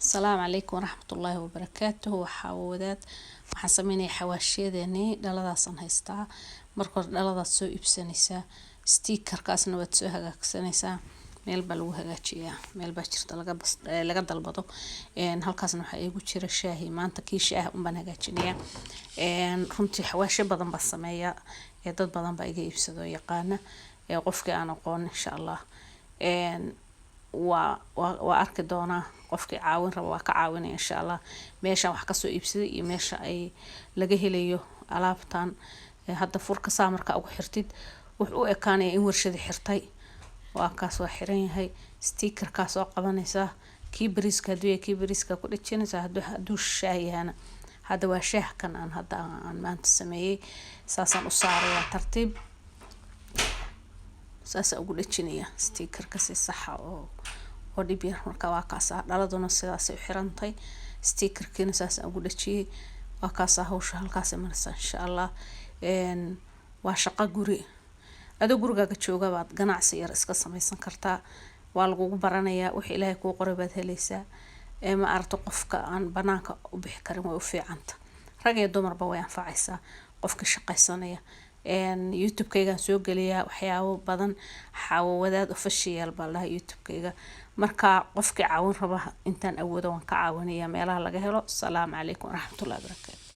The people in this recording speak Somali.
Asalaamu calaykum waraxmatullaahi wabarakaatuhu. Waxaa wadaad waxaan sameynayaa xawaashiyadeenii. Dhaladaasaan haystaa. Marka hore dhaladaad soo iibsanaysaa, stickerkaasna waad soo hagaagsanaysaa. Meel baa lagu hagaajiyaa, meel baa jirta laga bas laga dalbado. Halkaasna waxaa iigu jira shaahi. Maanta kii shaaha unbaan hagaajinayaa. Runtii xawaashyo badan baan sameeyaa ee dad badan baa iga iibsado oo yaqaana. Ee qofkii aan aqoon, insha Allah, waa arki doonaa. Qofkii caawin raba waa ka caawinaya, insha Allah. Meeshaan wax kasoo iibsaday iyo meesha ay laga helayo alaabtan. Hadda furka saa markaa ugu xirtid, wuxuu u ekaanaya in warshadi xirtay. Waa kaas, waa xiran yahay. Stickerkaa soo qabanaysaa. Kii bariiska hadduu yahay, kii bariiska ku dhejinaysaa. Hadduu shaah yahana, hadda waa shaah kan aan hadda aan maanta sameeyey. Saasaan u saarayaa, tartiib saasaan ugu dhejinaya stickerka si saxa oo dhib yar. Marka waa kaasaa, dhaladuna sidaasay u xirantay, stickerkiina saasaan ugu dhejiyey. Waa kaasaa, hawsha halkaasay maraysaa, insha Allah. Waa shaqo guri. Adoo gurigaaga jooga baad ganacsi yar iska sameysan kartaa. Waa lagugu baranayaa, wixii Ilaahay kuu qoray baad helaysaa. Ee ma aragto, qofka aan banaanka u bixi karin way u fiicanta. Rag iyo dumarba way anfacaysaa qofka shaqaysanaya. YouTube-kaygaan soo geliyaa waxyaabo badan. Xaawo Wadaad Official baa lahaa YouTube-kayga. Marka qofkii caawin raba, intaan awoodo waan ka caawinaya meelaha laga helo. Asalaamu calaykum waraxmatullahi wabarakaatu.